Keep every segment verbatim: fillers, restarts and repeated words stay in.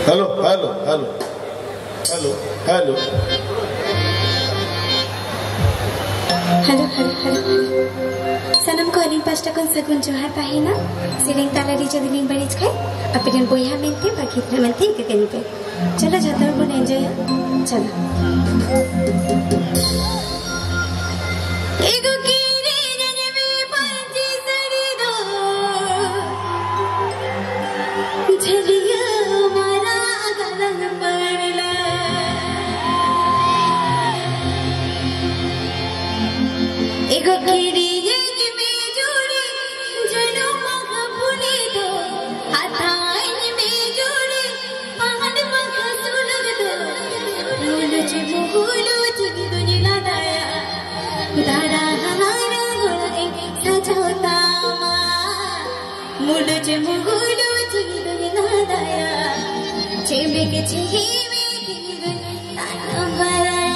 Hello, hello, hello, hello, hello. Hello, hello, hello, hello. ᱥᱟᱱᱟᱢ ᱠᱚ ᱟᱹᱞᱤᱧ ᱯᱟᱥᱴᱟ ᱠᱷᱚᱱ ᱥᱟᱹᱜᱩᱱ ᱡᱚᱦᱟᱨ ᱛᱟᱦᱮᱱᱟ᱾ ᱥᱮᱨᱮᱧ ᱛᱟᱞᱟᱨᱮ ᱡᱩᱫᱤ ᱞᱤᱧ ᱵᱟᱹᱲᱤᱡ ᱠᱷᱟᱡ, ᱟᱯᱮ ᱨᱮᱱ ᱵᱚᱭᱦᱟ ᱢᱮᱱᱛᱮ ᱵᱟ ᱜᱤᱫᱽᱨᱟᱹ ᱢᱮᱱᱛᱮ ᱤᱠᱟᱹ ᱠᱟᱹᱧ ᱯᱮ᱾ ᱪᱚᱞᱚ, ᱡᱷᱚᱛᱚ ᱦᱚᱲ ᱵᱚᱱ ᱮᱱᱡᱚᱭᱟ᱾ ᱪᱚᱞᱚ᱾ ᱮᱜᱳ ᱠᱤᱨᱤᱧ ᱟᱹᱧ ᱢᱮ ᱯᱟᱹᱧᱪᱤ ᱥᱟᱹᱲᱤ ᱫᱚ, ᱡᱷᱟᱹᱞᱤᱭᱟᱹ ᱢᱟᱨᱟᱜ ᱜᱟᱞᱟᱝ ᱯᱟᱹᱲᱞᱟᱹ᱾ ᱮᱜᱳ ᱠᱤᱨᱤᱧ ᱟᱹᱧ ᱢᱮ ᱡᱩᱲᱤ ᱡᱟᱹᱱᱩᱢ ᱢᱟᱠᱷᱟ ᱯᱷᱩᱞᱤ ᱫᱚ, ᱦᱟᱛᱟᱣ ᱟᱹᱧ ᱢᱮ ᱡᱩᱲᱤ ᱯᱟᱦᱟᱲ ᱵᱟᱠᱷᱟ ᱥᱩᱞᱟᱹᱠ ᱫᱚ, ᱢᱩᱞᱩᱡ ᱢᱩᱞᱩᱡ ᱤᱧ ᱫᱩᱧ ᱞᱟᱸᱫᱟᱭᱟ᱾ ᱫᱟᱬᱟ ᱦᱟᱨᱟ ᱜᱚᱲᱟ ᱤᱧ ᱥᱟᱡᱟᱣ ᱛᱟᱢᱟ᱾ ᱢᱩᱞᱩᱡ ᱢᱩᱞᱩᱡ ᱤᱧ ᱫᱩᱧ ᱞᱟᱸᱫᱟᱭᱟ᱾ ᱪᱮᱢᱮᱠ ᱪᱮᱢᱮᱠ ᱤᱧ ᱫᱩᱧ ᱛᱟᱲᱟᱢ ᱵᱟᱲᱟᱭᱟ᱾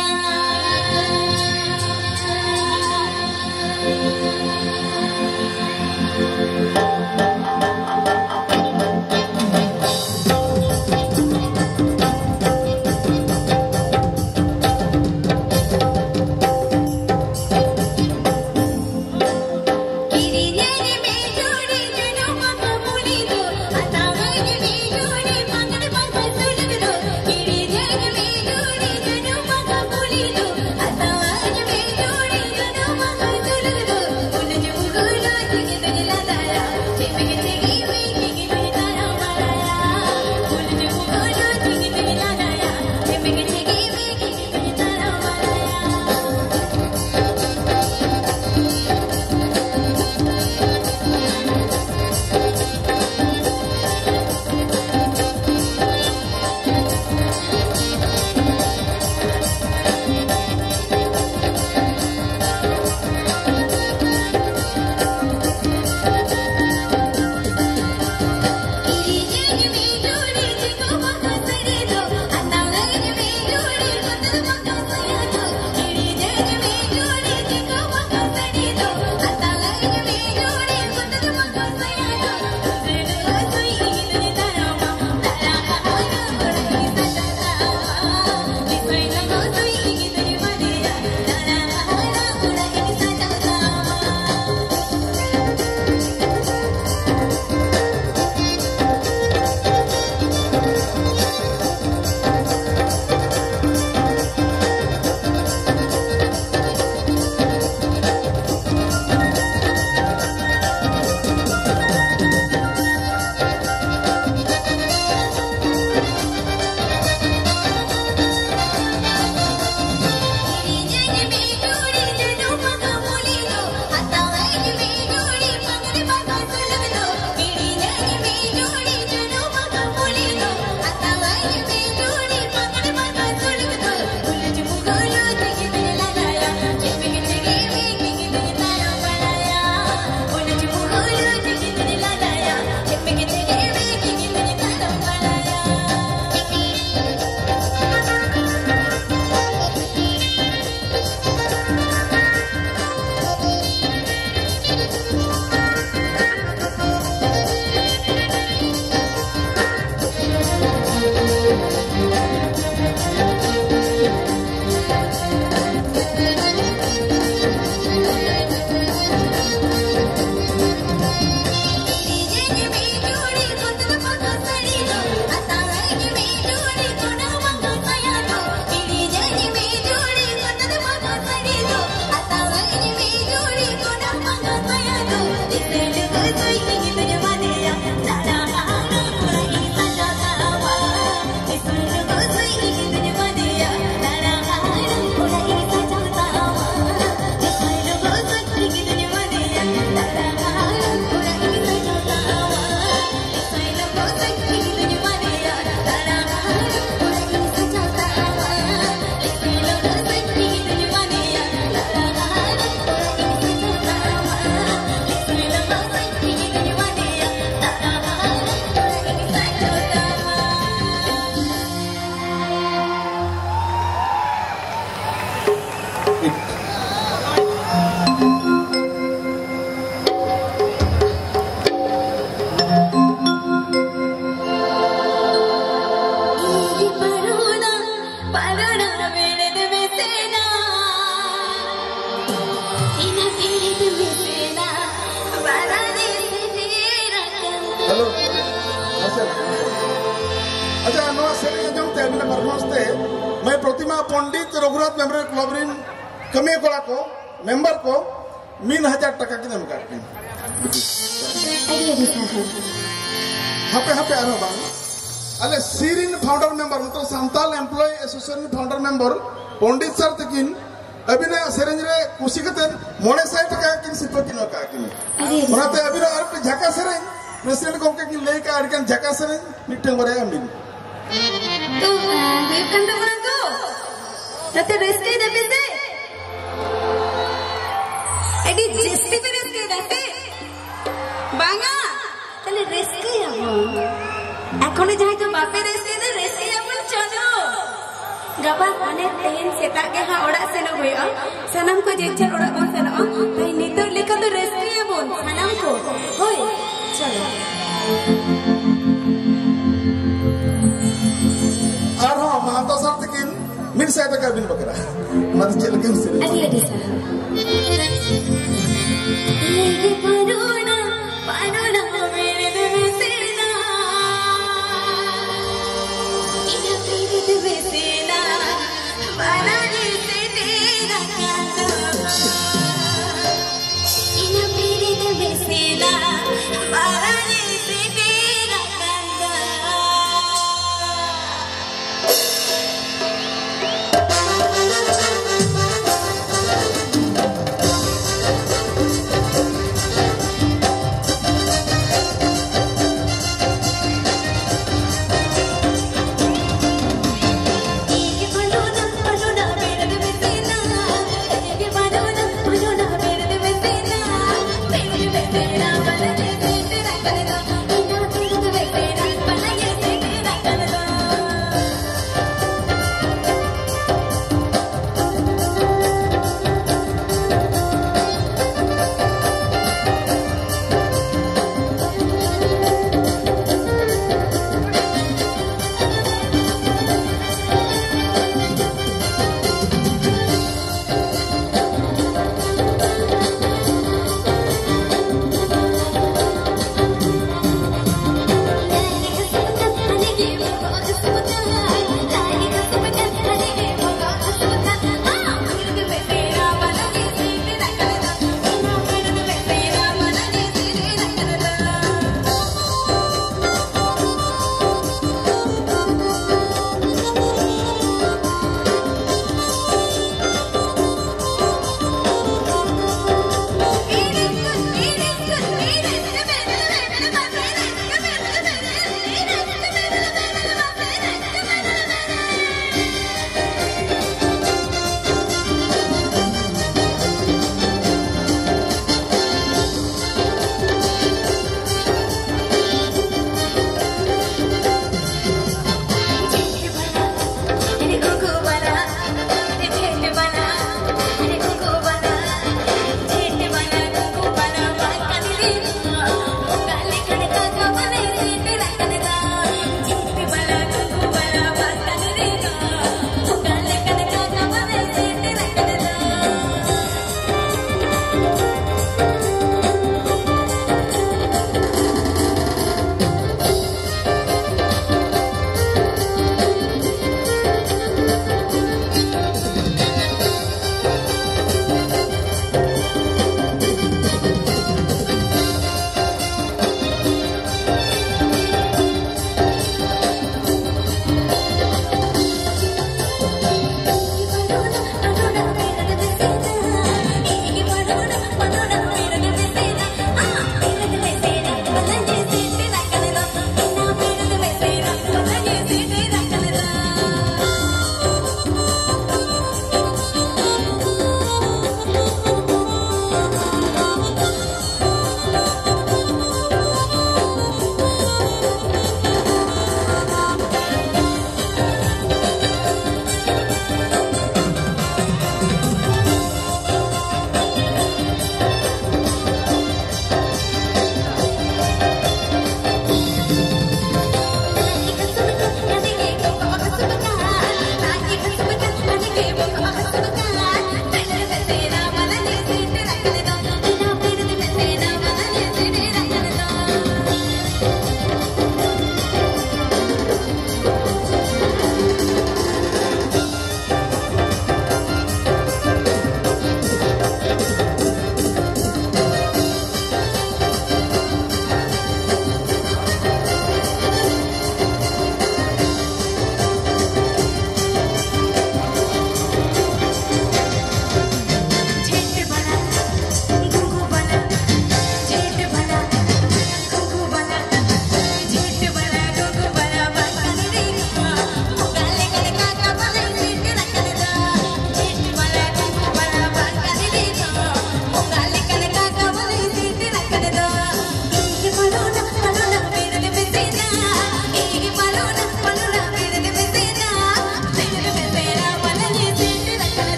ᱯᱚᱱᱰᱤᱛ ᱨᱚᱜᱷᱩᱱᱟᱛᱷ ᱢᱮᱢᱳᱨᱤᱭᱟᱞ ᱠᱞᱟᱵᱽ ᱨᱤᱱ ᱠᱟᱹᱢᱤᱭᱟᱹ ᱠᱚᱲᱟ ᱠᱚ, ᱢᱮᱢᱵᱟᱨ ᱠᱚ ᱢᱤᱫ ᱦᱟᱡᱟᱨ ᱴᱟᱠᱟ ᱠᱤᱱ ᱮᱢ ᱠᱟᱜ ᱠᱤᱱ᱾ ᱟᱹᱰᱤ ᱟᱹᱰᱤ ᱥᱟᱨᱦᱟᱣ᱾ ᱦᱟᱯᱮ ᱦᱟᱯᱮ, ᱟᱨᱦᱚᱸ ᱵᱟᱝ, ᱟᱞᱮ ᱥᱤ ᱨᱤᱱ ᱯᱷᱟᱣᱩᱱᱰᱟᱨ ᱢᱮᱢᱵᱟᱨ, ᱢᱚᱛᱞᱚᱵ ᱥᱟᱱᱛᱟᱞ ᱮᱢᱯᱞᱚᱭ ᱮᱥᱳᱥᱤᱭᱮᱥᱚᱱ ᱨᱤᱱ ᱯᱷᱟᱣᱩᱱᱰᱟᱨ ᱢᱮᱢᱵᱟᱨ ᱯᱚᱱᱰᱤᱛ ᱥᱟᱨ ᱛᱟᱹᱠᱤᱱ ᱟᱹᱵᱤᱱᱟᱜ ᱥᱮᱨᱮᱧ ᱨᱮ ᱠᱩᱥᱤ ᱠᱟᱛᱮ ᱢᱚᱬᱮ ᱥᱟᱭ ᱴᱟᱠᱟ ᱠᱤᱱ ᱥᱤᱨᱯᱟᱹ ᱠᱤᱱ ᱮᱢ ᱠᱟᱜ ᱠᱤᱱ᱾ ᱟᱹᱰᱤ ᱟᱹᱰᱤ ᱚᱱᱟᱛᱮ ᱟᱹᱵᱤᱱᱟᱜ ᱟᱨ ᱢᱤᱫᱴᱮᱱ ᱡᱷᱟᱠᱟ ᱥᱮᱨᱮᱧ ᱯᱨᱮᱥᱤᱰᱮᱱᱴ ᱜᱚᱢᱠᱮ ᱠᱤᱱ ᱞᱟᱹᱭ ᱠᱟᱜᱼᱟ, ᱟᱹᱰᱤᱜᱟᱱ ᱡᱷᱟᱠᱟ ᱥᱮᱨᱮᱧ ᱢᱤᱫᱴᱟᱝ ᱵᱟᱨᱭᱟ ᱮᱢ ᱵᱤᱱ᱾ ᱛᱚ, ᱟᱸ, ᱦᱩᱭᱩᱜ ᱠᱟᱱ ᱛᱟᱵᱚᱱᱟ ᱛᱚ? ᱛᱟᱛᱮ ᱨᱟᱹᱥᱠᱟᱹᱭ ᱫᱟᱯᱮ ᱥᱮ? ᱟᱹᱰᱤ ᱡᱟᱹᱥᱛᱤ ᱯᱮ ᱨᱟᱹᱥᱠᱟᱹᱭ ᱫᱟ ᱥᱮ? ᱵᱟᱝᱟ? ᱛᱟᱦᱞᱮ ᱨᱟᱹᱥᱠᱟᱹᱭᱟᱵᱚᱱ᱾ ᱮᱠᱷᱚᱱᱚ ᱡᱟᱦᱟᱸᱭ ᱠᱚ ᱵᱟᱯᱮ ᱨᱟᱹᱥᱠᱟᱹᱭ ᱫᱟ, ᱨᱟᱹᱥᱠᱟᱹᱭᱟᱵᱚᱱ, ᱪᱚᱞᱚ᱾ ᱜᱟᱯᱟ ᱢᱟᱱᱮ ᱛᱮᱦᱮᱧ ᱥᱮᱛᱟᱜ ᱜᱮ ᱦᱟᱸᱜ ᱚᱲᱟᱜ ᱥᱮᱱᱚᱜ ᱦᱩᱭᱩᱜᱼᱟ᱾ ᱥᱟᱱᱟᱢ ᱠᱚ ᱡᱮ ᱡᱟᱨ ᱚᱲᱟᱜ ᱵᱚᱱ ᱥᱮᱱᱚᱜᱼᱟ᱾ ᱛᱟᱭ ᱱᱤᱛᱚᱜ ᱞᱮᱠᱟ ᱫᱚ ᱨᱟᱹᱥᱠᱟᱹᱭᱟᱵᱚᱱ ᱥᱟᱱᱟᱢ ᱠᱚ᱾ ᱦᱳᱭ, ᱪᱚᱞᱚ᱾ ᱟᱨᱦᱚᱸ ᱢᱟᱦᱟᱛᱟ ᱥᱟᱨ ᱛᱟᱹᱠᱤᱱ ᱢᱤᱫ ᱥᱟᱭ ᱴᱟᱠᱟ ᱵᱤᱱ ᱵᱟᱠᱷᱨᱟ᱾ ᱚᱱᱟ ᱫᱚ ᱪᱮᱫ ᱞᱮᱠᱟᱱ ᱥᱮᱨᱮᱧ? ᱟᱹᱰᱤ ᱟᱹᱰᱤ ᱥᱟᱨᱦᱟᱣ᱾